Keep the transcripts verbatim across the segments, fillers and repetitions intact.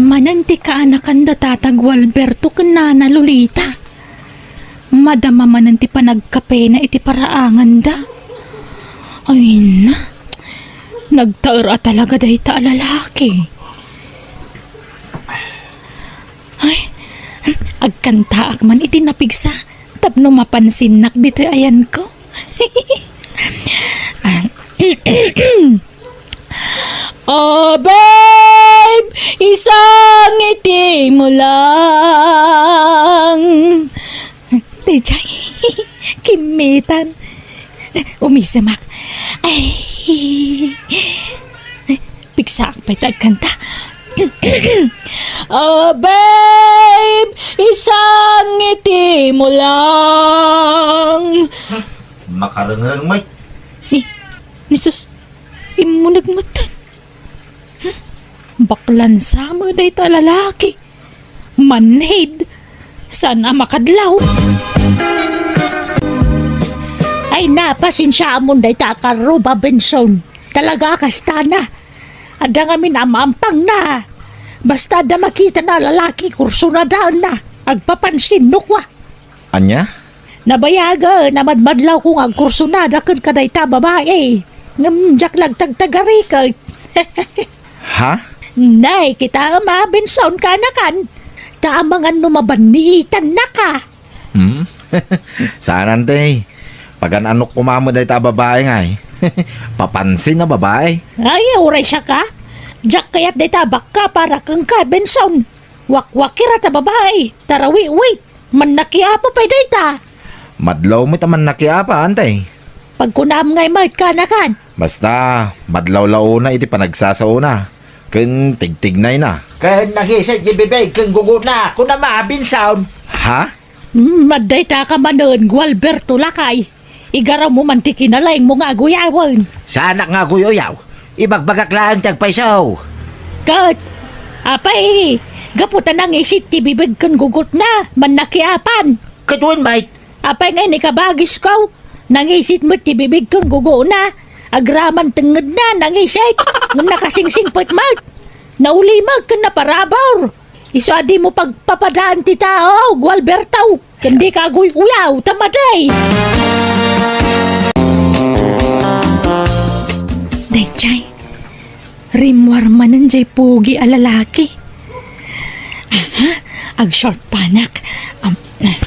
manen ti kaanakan da Tata Gualberto ken Nana Lolita. Madama manen ti panagkapena iti paraanganda. Ay na, nagtaer a talaga dayta a lalaki. Ay, agkantaak man iti napigsa tapno mapansinnak ditoy ayanko. Ah, babe, isangiti mo lang. Dayjay, kimmitan. Umisemak. Ay, pigsaak pay ta agkanta. Oh, babe, isangiti mo lang. Makarengreng met. Ni, ni sus, immuneg metten. Hmm? Baklan sama dayta a lalaki. Manhid. Saan a makadlaw? Ay, napasensiamon dayta a karruba, Benson. Talaga, kastana. Adda ngamin amampangna. Basta adda makitana a lalaki, kursunadaenna. Agpapansin no kua. Ania? Nabayagen a madmadlawko nga agkursunada ken kadayta a babai. Ngem diak la agtagtagariket. Ha? Nay, kitaem a, Benson, kaanakan. Ta amangan no mabanniitannaka. Hmm? Saan, ante. Pagan-anok koma met dayta a babai ngay. Papansin a babai. Ay, uray siaka. Diak kayat dayta a bakka para kenka, Benson. Wakwakira ta babai. Tarawiwit. Mannakiapa pay dayta. Madlaw met a mannakiapa, ante. Pagkunam ngay met, kaanakan. Basta, madlaw la una iti panagsasaona ken tigtignayna. Ken nangisit ti bibig ken gugona, kunam a, Benson. Ha? Mm, adda dayta ka manen, Gualberto, lakay. Igarammo man ti kinalaingmo nga aguyawen. Saanak nga aguyaw. Ibagbagak laeng ti agpayso. Ket, apay, gapu ta nangisit ti bibig ken gugotna, mannakiapan. Ket wen, met. Apay ngay ni kabagisko, nangisit met ti bibig ken gugona, agraman tengngedna, nangisit, ngem nakasingsingpet met. Naulimek ken naparabur. Isu a dimo pagpapadaan ti tao, Gualberto. Ken dika aguy-uyaw, ta madi. Dayjay, rimmuar manen jay pugi a lalaki. Aha, ag-short panak. Am, mhm.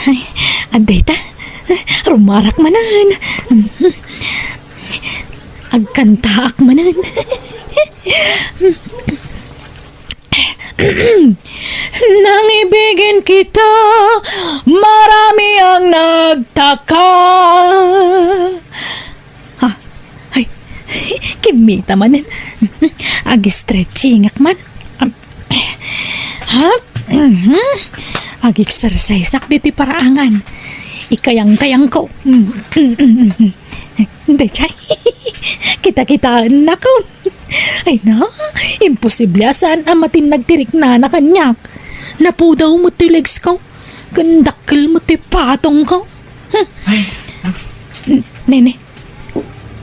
Ay, adda ita. Rumarak manen. Mhm. Agkantaak manen. Nang ibigin kita, marami ang nagtaka. Ha? Ay, kimmita manen. Ag-stretchingak man. Ha? Mhm. Ag-exerciseak ditoy paraangan. Ikayang-kayangko. Dayjay. Kita-kitaennakon. Ay na, imposible a saan a matinnag ti riknana kaniak. Napudaw met ti legsko, ken dakkel met ti patongko. Hmm. Ay. N-, nene,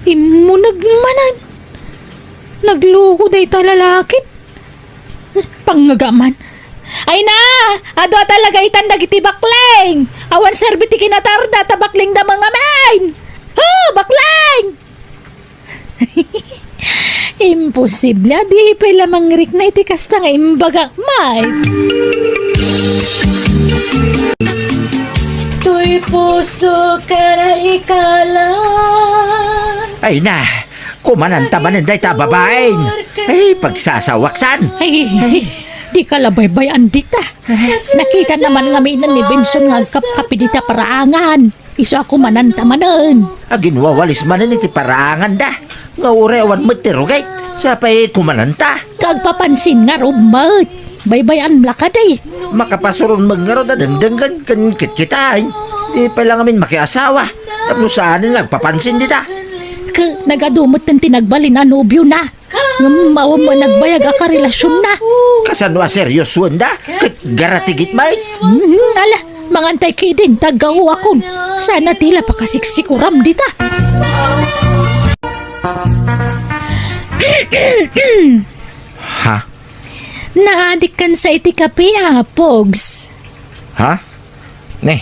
immuneg manen. Nagloko dayta lalakin. Pangngaga man. Ay na! Adu a talaga itan dagiti bakleng! Awan serbi ti kinatarda ta baklengda mangamin! Ha! Bakleng! Imposible a di pay la mangrikna iti kasta nga imbagak met. Toy puso ka na ikala. Ay na, kumananta manen dayta a babaen. Ay, pagsasawaksan. Ay, ay, dika la baybay-an dita. Nakitana man ngaminen ni Benson nga agkapkapi dita paraangan. Isu a kumananta manen. Aginwawalis manen iti paraanganda. Nga uray awan met ti rugit. Sapay kumananta. Kagpapansin ngarud met. Baybay-an la kadi. Makapasuron met ngarud a dengdenggen ken kitkitaen. Di pay la ngamin makiasawa. Tapno saanen nga agpapansin dita. Ke, nagadu met ti nagbalin a nobiona. Ngem awan met nagbayag a karelasionna. Kasano a seriosoenda? Ket garatigit met. Mhm, ala, mangantay kidin, taggaoakon. Sana ti la pakasiksikuram dita. Ha? Naadikkan sa iti kape, a, Pogs. Ha? Ne,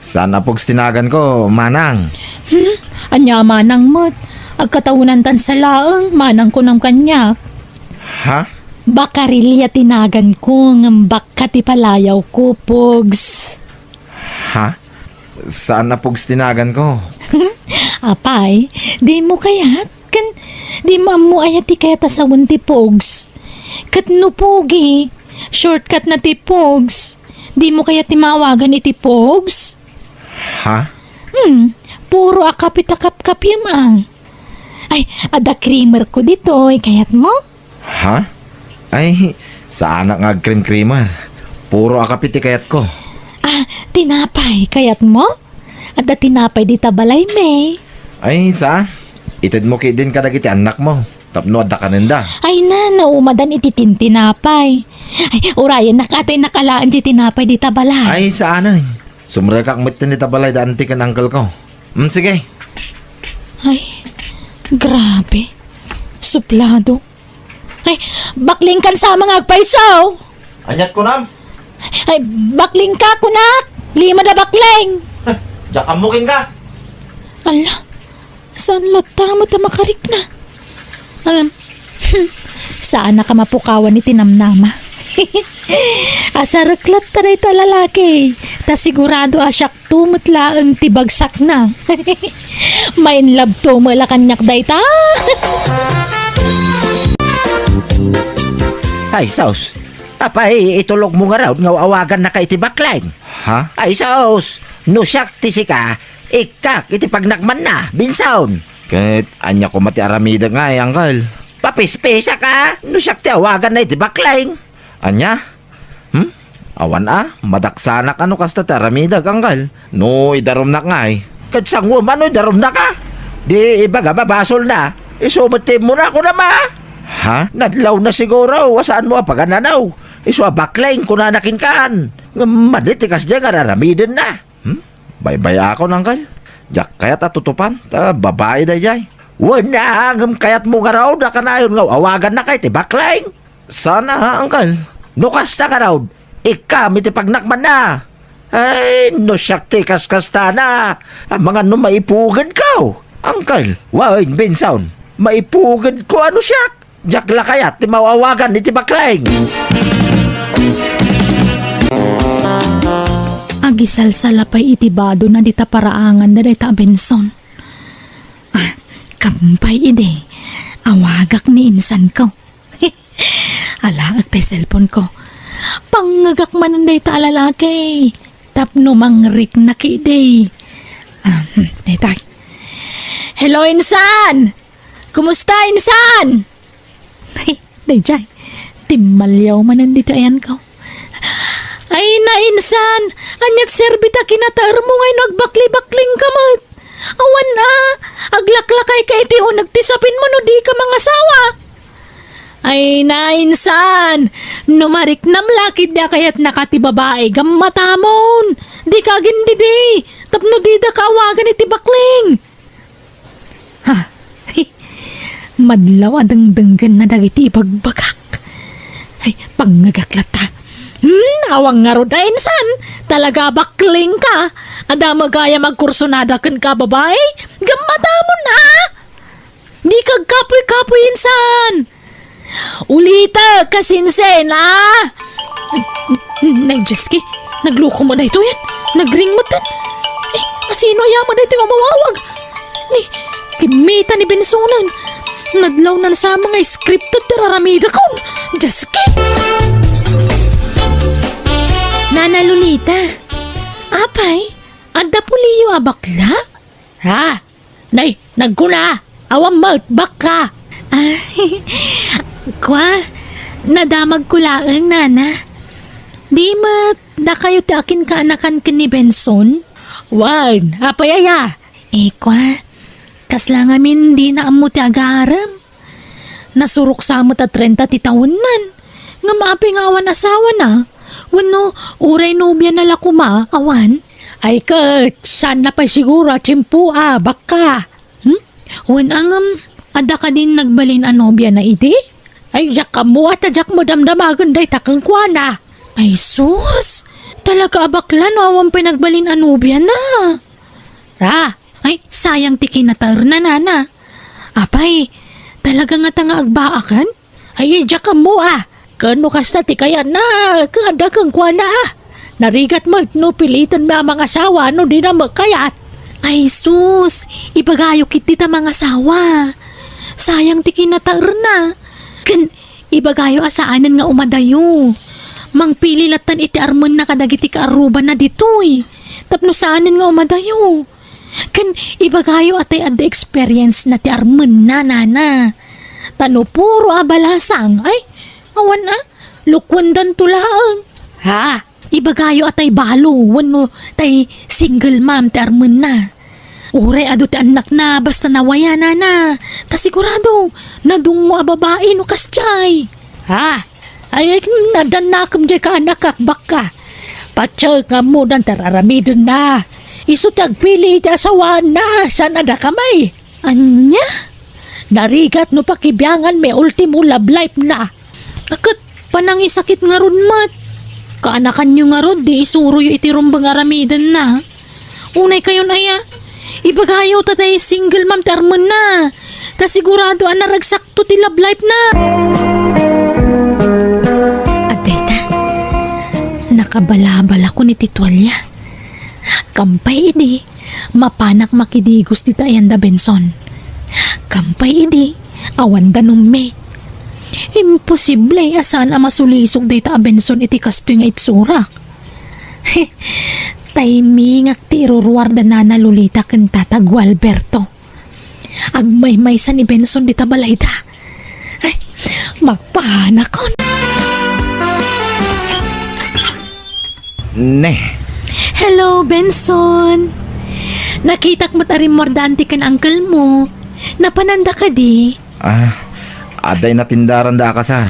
saan a Pogs ti naganko, manang. Hmm? Ania manang met? Agkatawenantan sa laeng, manang kunam kaniak. Ha? Bakarilya ti naganko, ngem bakka ti palayawko, Pogs. Ha? Saan a Pogs ti naganko? Apay, dimo kayat? Ken dimo ammo aya ti kayat a sawen ti Pogs? Ket no Pogi, shortcut na ti Pogs. Dimo kayat ti maawagan iti Pogs? Ha? Hmm, puro a kape ta kapkapem, a. Ay, adda creamer ko ditoy, kayatmo? Ha? Ay, saanak nga agcream-creamer. Puro a kape ti kayatko. Ah, tinapay, kayatmo? Adda tinapay dita balay, May. Ay, saan? Itedmo ketdin kadagiti annakmo tapno adda kanenda. Ay na, naumadan iti tintinapay. Ay, urayennak, atay nakalaen ti tinapay dita balay. Ay, saanen. Sumrekak metten ita balay da anti ken uncle ko. Hmm, sige. Ay, grabe. Suplado. Ay, baklingkan sa mga agpayso. Aniat kunam? Ay, baklingka, kunak. Lima da bakling. Diak ammo kenka. Ala, saan latta met a makarikna? Alam, hmm, saan a ka mapukawan iti namnama. Asarek latta dayta lalaki. Ta sigurado a siak Tumet laeng ti bagsakna. Main love to met la kaniak dayta. Ay, sus. Apay, itulogmo ngarud nga awagannaka iti bakleng? Ha? Ay, sus. No siak ti sika, ikkak iti pagnakmanna, Benson. Ket ania koma ti aramidek ngay, uncle? Papispisa ka, no siak ti awaganna iti bakleng. Ania? Hmm? Awan a, madaksanak a no kasta ti aramidek, uncle. No idarumnak ngay. Ket sanguem a no idarumnaka? Di ibagam a basolna. Isu met ti immuna, kunam a. Ha? Nadlawna siguro a saanmo a pagananaw. Isu a bakleng kunana kenkan. Ngem madi ti kasdiay nga ar-aramidenna. Hmm? Baybay-akon, uncle. Diak kayat a tutupan. Ta babai daydiay. Wen a, ngem kayatmo ngarud a kanayon nga awagannaka iti bakleng? Saan a, uncle. No kasta ngarud, ikkam iti pagnakmanna. Ay, no siak ti kaskastana, amangan no maipugedko, uncle. Wen, Benson, maipugedko a no siak. Diak la kayat ti maawagan iti bakleng. Agisalsala pay iti badona dita paraangan dayta a Benson. Ah, kampay idi, awagak ni insanko. Alaek tay cellphone ko. Pangngegak manen dayta a lalaki tapno mangrikna ketdi. Ah, hmm, daytoy. Hello, insan! Kumusta, insan? Daydiay, timmaliaw manen ditoy ayanko. Ay, nainsan, aniat serbi ta kinataermo ngay no agbaklibakling ka met? Awan a, aglaklakay ka iti uneg ti sapinmo no di ka mangasawa. Ay, nainsan, no mariknam la ketdi a kayatnaka ti babai, gammatamon. Di ka agindidi, tapno dida ka awagan iti bakling. Ha? Hi. Madlaw a dengdenggenna dagiti ibagbagak. Ay, pangngegak latta. Hmm, awan ngarud a insan. Talaga bakling ka. Adda met gayam agkursunada kenka a babai? Gammatamon a. Di ka agkapuy-kapuy insan. Ulitek, kasinsin, a? Nay, Diyos ki, nagluko met daytoyen. Nagring met. Eh, asino aya met daytoy nga umawawag? Ni, kimmita ni Bensonen. Nadlawnan sa mga scripted ti ar-aramidakon. Diyos ki! Nana Lolita, apay, adda puliyo a bakla? Ha? Nay, nagkuna, awan met, bakka. Ah, kua, nadamagko laeng, nana. Di met, dakayo ti akinkaanakan ken ni Benson? Wen, apay aya? Eh, kua, kasla ngamin dina ammo ti agarem. Nasurok sa met a trenta ti tawennan. Ngem apay nga awan asawana? Wenno, uray nobiana la koma, awan? Ay ket, saan na pay siguro a tiempo a, bakka? Hmm? Wen a ngem, Adda kadin nagbalin a nobiana idi? Ay, diak ammo a ta diak madamdamagen dayta kenkuana. Ay sus, talaga a bakla no awan pay nagbalin a nobiana. Ra, ay, sayang ti kinataerna, nana. Apay, talaga ngata nga agbaaken? Ay, diak ammo a. Ken no kasta ti kayatna, ket adda kenkuana a. Narigat met no pilitenmi a mangasawa no dina met kayat. Ay sus, ibagayo ketdi ta mangasawa. Sayang ti kinataerna. Ken ibagayo a saanen nga umadayo. Mangpili lattan iti armenna kadagiti kaarrubanna ditoy. Tapno saanen nga umadayo. Ken ibagayo a tay adda experience na ti armenna, nana. Ta no puro a balasang, ay, awan a, lukuendanto laeng. Ha? Ibagayo a tay balo, wenno tay single mom ti armenna. Uray adu ti annakna, basta nawaya, nana. Ta sigurado, nadungngo a babai no kasdiay. Ha? Ay, ay, nadannakem diay kaanakak, bakka. Patiek nga ammodan ti ar-aramidenna. Isu ti agpili iti asawaanna, saan a dakami. Ania? Narigat no pakibianganmi ultimo love life na. Ket panangisakit ngarud met. Kaanakanyo ngarud, di isuroyo iti rumbeng aramidenna. Unay kayon aya, ibagayo ta tay single mom ti armenna. Ta sigurado a naragsakto ti love life na. Adda ita, nakabalabalakon iti tualia. Kampay idi, mapanak makidigos dita ayan da Benson. Kampay idi, awan danummi. Imposible a saan a masulisog dayta a Benson iti kastoy nga itsurak. Taymingak ti iruruar da Nana Lolita ken Tata Gualberto. Agmaymaysa ni Benson dita balayda. Ay, mapanakon. Ne. Hello, Benson. Nakitak met a rimmuarda anti ken uncle mo. Napananda kadi? Ah, adda inatindaran da a kasar.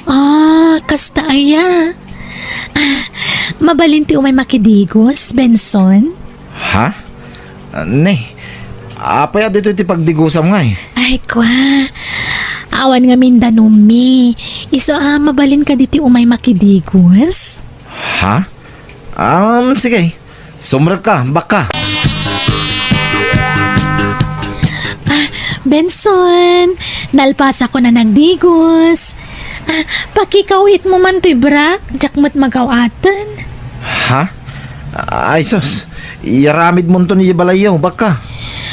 Ah, kasta aya. Ah, mabalin ti umay makidigos, Benson? Ha? Ah, ne, apay a ditoy ti pagdigosam ngay? Ay, kwa. Awan ngamin danummi. Isu a mabalin kadi ti umay makidigos? Ha? Um, sige. Sumrek ka, bakka. Ah, Benson, nalpasakon a nagdigos. Ah, pakikaw-itmo man toy brak, diak met magaw-aten. Ha? Ay sus, iyaramidmonto ni balayyo, bakka.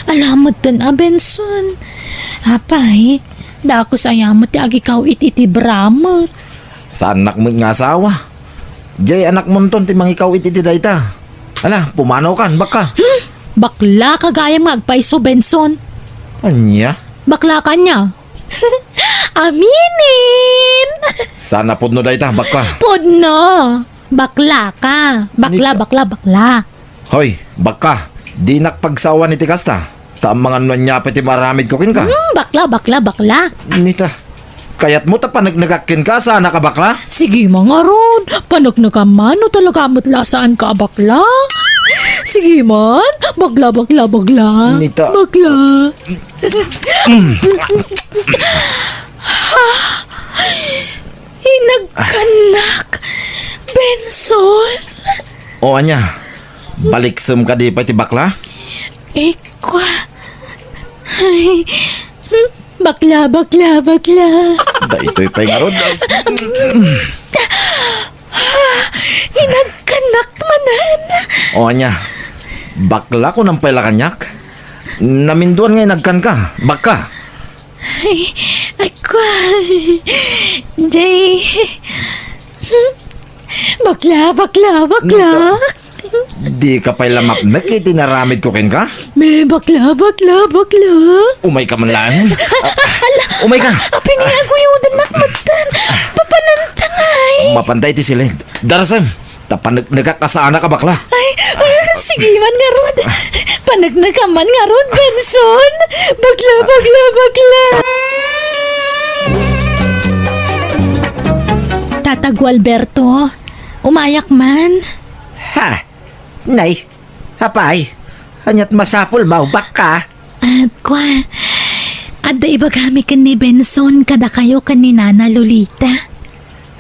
Alametten a, Benson. Apay, dakes aya met ti agikaw-it iti bra met. Saannak met nga asawa. Jay anakmonton ti mangikaw-it iti dayta. Ala, pumanawkan, bakka. Hmm? Bakla ka gayam nga agpayso, Benson. Ania? Bakla ka ania? Aminen! Saan a pudno dayta, bakka? Pudno! Bakla ka. Bakla, Nika. Bakla, bakla. Hoy, bakka, dinak pagsawan iti kasta. Ta amangan no ania pay ti maaramidko kenka. Hmm, bakla, bakla, bakla. Nita, kayatmo ta paneknekak kenka, saan a kabakla? Sige man ngarud, paneknekam man no talaga met la a saan ka a bakla. Sige man, bakla, bakla, bakla. Nita. Bakla. Inagkanak, Benson. O ania, baliksem kadi pay ti bakla? Ikwa. Ay, bakla, bakla, bakla. Daytoy pay ngarud. Inagkanak manen. O ania, bakla kunam pay la kaniak? Naminduan nga inagkanka, bakka. Ay, ay, kwa. Jay. Bakla, bakla, bakla. Nito. Di ka pay la mapnek iti naramidko kenka? Me, bakla, bakla, bakla. Umay ka man laeng. Ala, umay ka. Apay nga aguyodennak metten. Papananta ngay. Mapanta iti silid. Darasem. Ta paneknekak a saan a kabakla. Ay, sige man ngarud. Paneknekam man ngarud, Benson. Bakla, bakla, bakla. Tata Gualberto, umayak man. Ha? Nay, apay, aniat masapulmo, bakka? Ah, kwa, Adda ibagami ken ni Benson kadakayo ken ni Nana Lolita.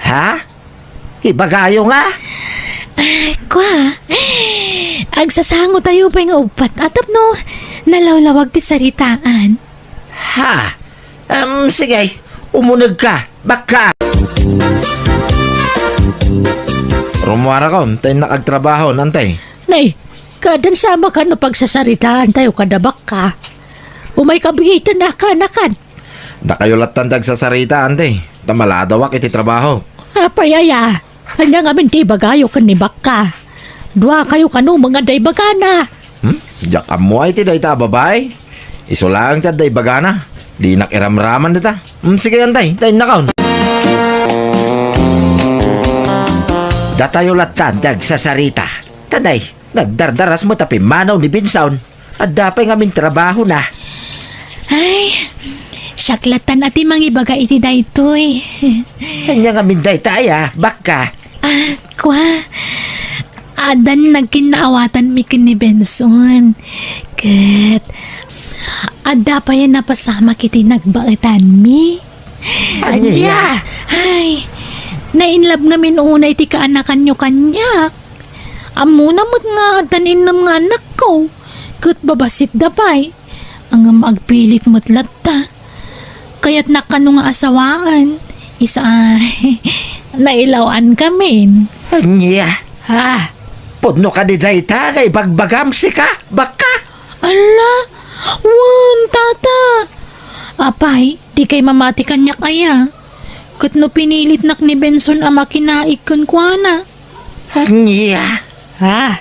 Ha? Ibagayo nga? Ah, kwa, agsasango tayo pay nga uppat a tapno nalawlawag ti saritaan. Ha? Em, sige, umuneg ka, bakka. Rumuarakon, ta innak agtrabaho, Antay. Nay, kadan sama ka no pagsasaritaan tayo kada bakka. Umay kabiten a kanakan. Dakayo lattan ti agsasarita, Antay, ta maladawak iti trabaho. Apay aya, ania ngamin ti ibagayo ken ni bakka? Dua kayo kano nga adda ibagana. Hmm? Diak ammo ay ti dayta a babae. Isu laeng ti adda ibagana. Dinak iramraman dita. Hmm, sige, Antay, ta innakon. Datayo lattan ti agsasarita. Tanay, nagdardaras met a pimmanaw ni Benson. Adda pay ngamin trabahona. Ay, siak lattan a ti mangibaga iti daytoy. Ania ngamin dayta aya, bakka? Ah, kwa, addan nagkinnaawatanmi ken ni Benson. Ket adda pay a napasamak iti nagbaetanmi. Ania? Ay, nainlab ngamin unay ti kaanakanyo kaniak. Ammona met nga addan innem nga anakko, ket babasitda pay. Ngem agpilit met latta. Kayatnak kano nga asawaen, isu a nailaw-ankamin. Ania? Ha? Pudno kadi dayta nga ibagbagam, sika, bakka? Ala, wen, tata. Apay, dikay mamati kaniak aya? Ket no pinilitnak ni Benson a makinaig kenkuana. Ania? Ah,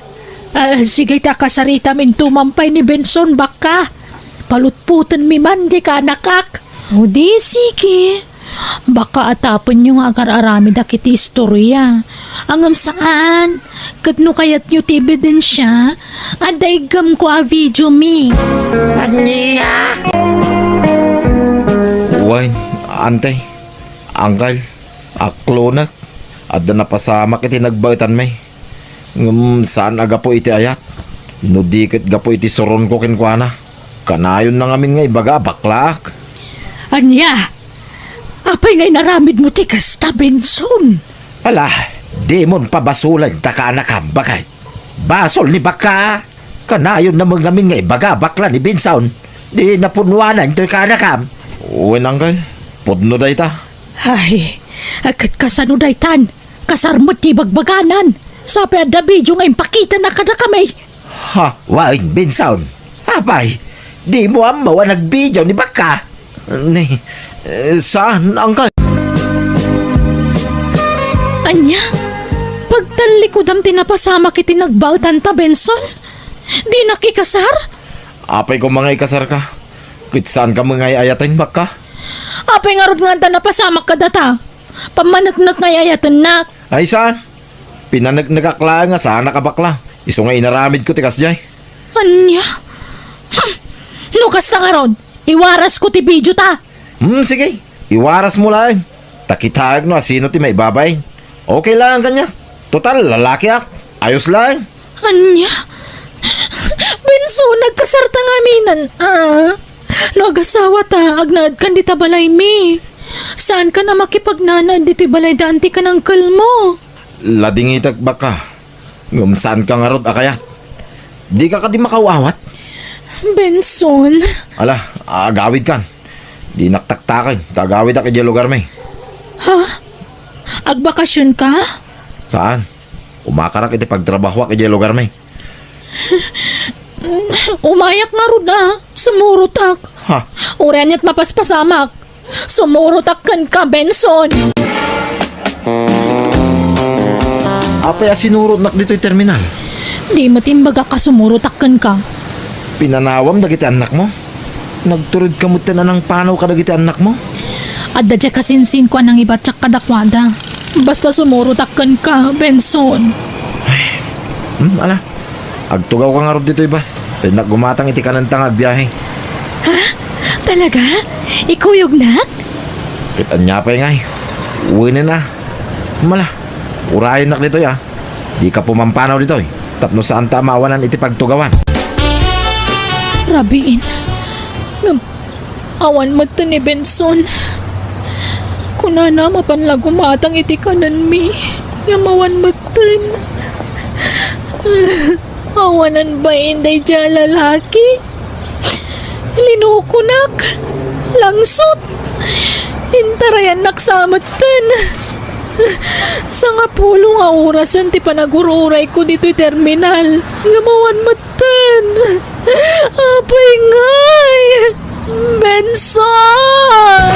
ah, sige ta kasaritam intoman pay ni Benson, bakka. Palutpotenmi man diay kaanakak. O di, sige. Baka atapenyo nga agar-aramidak iti istoria. Ngem saan. Ket no kayatyo ti ebidensia, adda iggamko a videomi. Ania? Wen, Antay, Angkel, aklonek, adda napasamak iti nagbaetanmi. Ngem saan a gapu iti ayat, no di ket gapu iti suronko kenkuana. Kanayonna ngamin nga ibaga a baklaak. Ania? Apay nga inaramidmo ti kasta, Benson? Ala, dimon pabasolen ta kaanakam, baket. Basol ni bakka. Kanayonna met ngamin nga ibaga a bakla ni Benson. Di napunnoanan toy kaanakam. Wen, Angkel, pudno dayta. Ay, ket kasano daytan? Kasar met ti ibagbaganan. Sapay adda video nga impakitana kadakami. Ha? Wen, Benson. Apay, dimo ammo a nagvideo ni bakka? Ni, eh, saan, Angkel? Ania? Pagtallikudam ti napasamak iti nagbaetanta, Benson? Dinak ikasar? Apay koma nga ikasarka? Ket saanka met nga ay-ayaten, bakka? Apay ngarud nga adda napasamak kadata? Pammaneknek nga ay-ayatennak. Ay, saan? Pinaneknekak laeng nga saanak a bakla. Isu nga inaramidko ti kasdiay. Ania? Hmm. No kasta ngarud, iwarasko ti video ta. Hmm, sige. Iwarasmo laeng. Ta kitaek no asino ti maibabain. Okay laeng kaniak. Total, lalakiak. Ayos laeng. Ania? Benson, nagkasarta ngaminen, ah? No agasawata, agnaedkan dita balaymi. Saankan a makipagnanaed ditoy balayda anti ken angkelmo. Ladingitek, bakka. Ngem saanka ngarud a kayat. Dika kadi makaw-awat? Benson. Ala, agawidkan. Dinak taktaken, ta agawidak idiay lugarmi. Ha? Agbakasionka? Saan? Umakarak iti pagtrabahoak idiay lugarmi. Umayak ngarud a, sumurotak. Ha? Uray ania't mapaspasamak, sumurotak kenka, Benson. Apay a sinurotnak ditoy terminal? Di met imbagak a sumurotak kenka. Pinanawam dagiti annakmo? Nagturedka metten a nangpanaw kadagiti annakmo? Adda diay kasinsinko a nangibatiak kadakuada. Basta sumurotak kenka, Benson. Hmm, ala. Agtugawka ngarud ditoy bus. Ta innak gumatang iti kanenta nga agbiahe. Ha? Talaga? Ikuyognak? Ket ania pay ngay? Wenen a. Mala. Urayennak ditoy a. Dika pumampanaw ditoy. Tapno saanta a maawanan iti pagtugawan. Rabiin. Ngem, Awan metten ni Benson. Kunana, mapan la gumatang iti kanenmi. Ngem awan metten. Awanen bain daydiay a lalaki. Linukonak. Langsot. Intarayannak sa metten. Sangapulo nga orasen ti panagur-urayko ditoy terminal. Ngem awan metten. Apay ngay! Benson!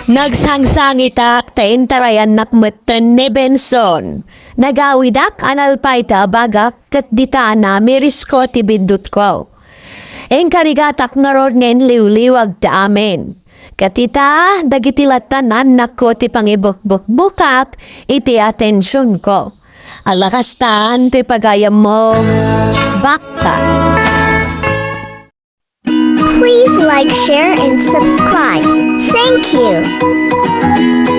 Nagsangsangitak ta intarayannak metten ni Benson. Nagawidak a nalpay ti abagak ket dita a namirisko ti biddutko. Inkarigatak ngarud nga inliwliwag ti amin. Ket ita, dagiti lattan annakko ti pangibukbukbukak iti atensionko. Ala kastan ti pagayammo, bakka. Please like, share, and subscribe. Thank you.